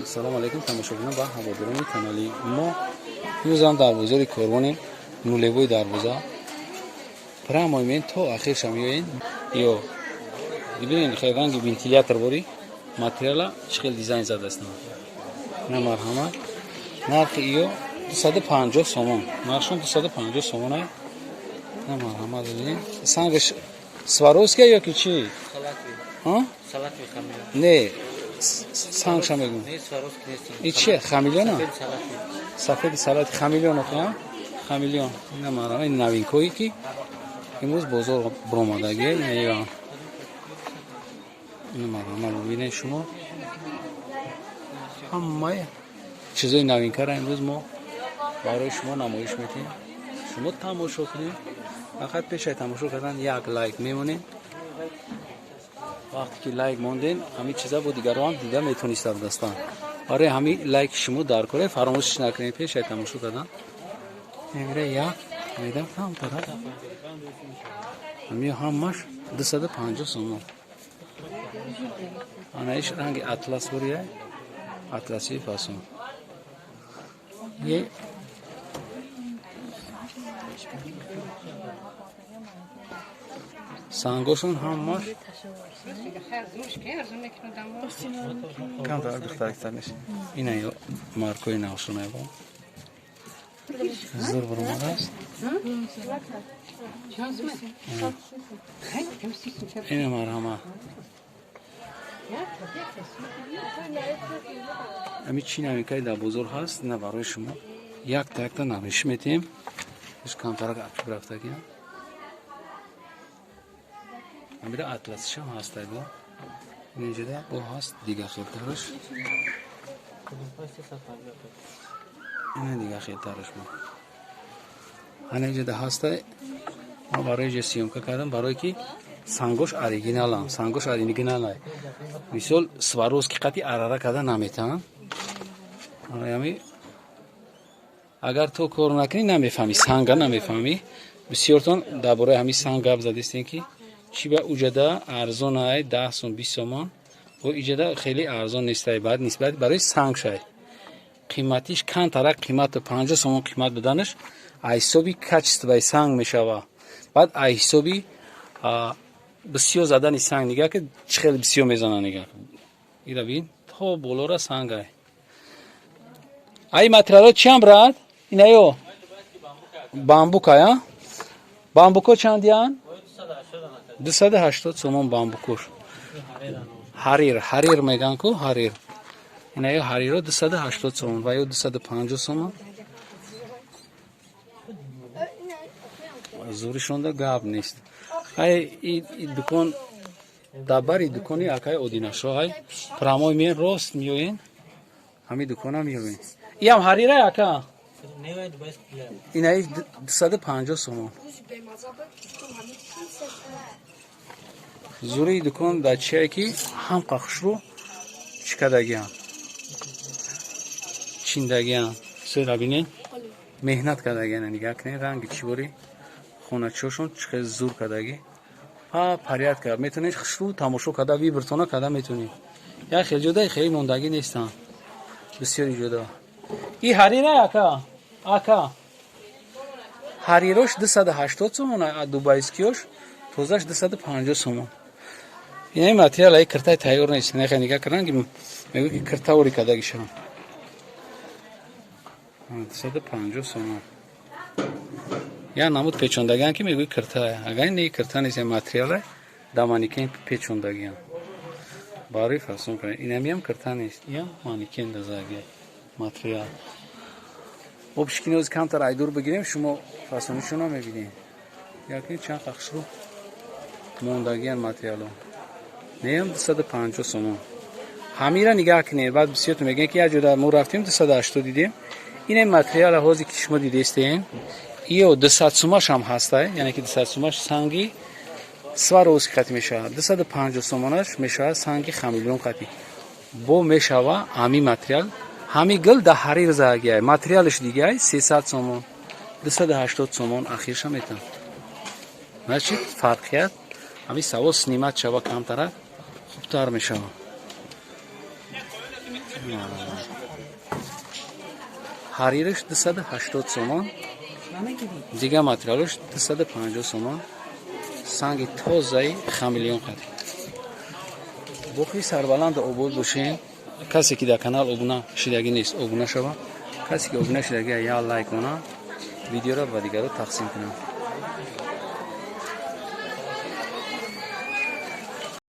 Салому алейкум, тамошобинон ва ҳаводорони канали мо. Имрӯзам дар бозори Корвони нулевой дарвоза прямой мен то ахирша меоен. Ё бибинед, хел ранги вентилятор бори материала чӣ хел дизайн задастам. На, марҳамат, нархи иё 250 сомон, нархшон 250 сомон. На, марҳамат, бибинед, сангаш Сваровския ё ки чӣ? Не, сангша мегӯм. И чия, хамелеона, сафеди салати хамелеон, хамелеон. Ина, марҳамат, ин новинкое ки имрӯз бозор биромадагия. Ина, марҳамат, бибинед шумо, ҳамаи чизои новинкара имрӯз мо барои шумо намоиш метиҳем. Шумо тамошо кунед. Фақат пешаи тамошо кардан як лайк мемонед. Вақте ки лайк монден, ҳамин чиза бо дигарон ҳам дида метонистад дастан. Барои ҳамин лайки шумо дар кора, фаромӯшш накунед пешаи тамошо кардан. Мебира як медам камтара, ҳамин ҳамаш 250 сомон. Анаиш ранги атлас бурия, атласи фасон е. Сангошон ҳамаш камтар духтарактар нест. Ина маркои навшунаево зур буромадааст. Ина, марҳамат, ами чӣ новинкае дар бозор ҳаст, ина барои шумо якта якта намоиш метиҳем. Иш камтарак ақиб рафтагиам. Амира атласишам ҳастай, бо инҷода бо ҳаст дига хелтараш. Ина дига хелтараш бо ана инҷода ҳастай. Ма барои ҷа съёмка кардам, барое ки сангош оригиналам, сангош оригиналай. Мисол, Сваровски қати арара карда наметаҳанд. Ами агар то кор накунӣ, намефаҳмӣ, санга намефаҳмӣ. Бисёртон дар бораи ҳамин санг гап задистем, ки чӣ ба уҷада арзонай, 10 сом, 20 сомон, бо иҷада хеле арзон нестай. Баъд нисбат барои санг шай қиматиш камтарак, қимату 50 сомон қимат буданаш аз ҳисоби качествои санг мешава. Баъд аз ҳисоби бисёр задани санг нигаҳ ки чӣ хеле бисёр мезананд. Нигаҳ, ира бин, то болора сангай. Ай материалҳо чиам, брат? Инаё бамбукай, а бамбуко чандиян? 280 сомон бамбукуш. Ҳарир, ҳарир меган ку, ҳарир. Инаё ҳариро 280 сомон ва ё 250 сомон. Зуришонда гап нест. Ай и дукон дар бари дукони акай Одинашо, ай прямой меен, рост меоен, ҳамин дукона меоен. Иам ҳарира, ака? Инаи 250 сомон. Зури дукон дар чие ки ҳам қахшру чӣ кардагиам, чиндагиам. Сера бинед, меҳнат кардагиан. Нигаҳ кунед, ранги чӣ бори хоначиҳошон чӣ хел зур кардагӣ. Па порядка метавонед хушрӯ тамошо карда, выбортона карда метавонед. Як хел ҷода хеле мондагӣ нестанд, бисёри ҷода. И ҳарира, ака? Ака, ҳарирош 280 сомон, а дубайскиёш тозаш 250 сомон. Ина материал ай киртай тайёр нест. Нехе, нигаҳ кардан ки мегӯ ки киртаори кардагишам. 250 сомон. Я намуд печондагиан ки мегӯи кирта, агар не, кирта нест, материала да манекен печондагиан барои фасон кардан. Инамиам кирта нест, иам манекен дазагия материал. Обшикинози камтар айдур бигирем, шумо фасонишона мебинед. Якин чанд қахшру мондагиан материало. Неам 250 сомон. Ҳамира нигаҳ кунед. Баъд бисёртон мегӯянд ки як ҷода мо рафтем, 280 дидем. Ин материала ҳозе ки шумо дидестем, иё 200 сумашам ҳастай, яъне ки 200 сумаш санги Сваровски қати мешавад, 250 сомонаш мешавад санги хамелеон қати бо мешава. Ҳамин материал, ҳамин гил да ҳарир загиай, материалаш дигай 300 сомон, 280 сомон ахирша метам. Значит, фарқият ҳамин савол снимать шава, камтарак хубтар мешавад. Ҳарираш 280 сомон, дигар материалаш 250 сомон. Санги тозаи хамелеон қадр. Боқӣ сарбаланду обод бошен. Касе ки дар канал обуна шидагӣ нест, обуна шава. Касе ки обуна шидагӣ, як лайк кона, видеоро ба дигаро тақсим кунад.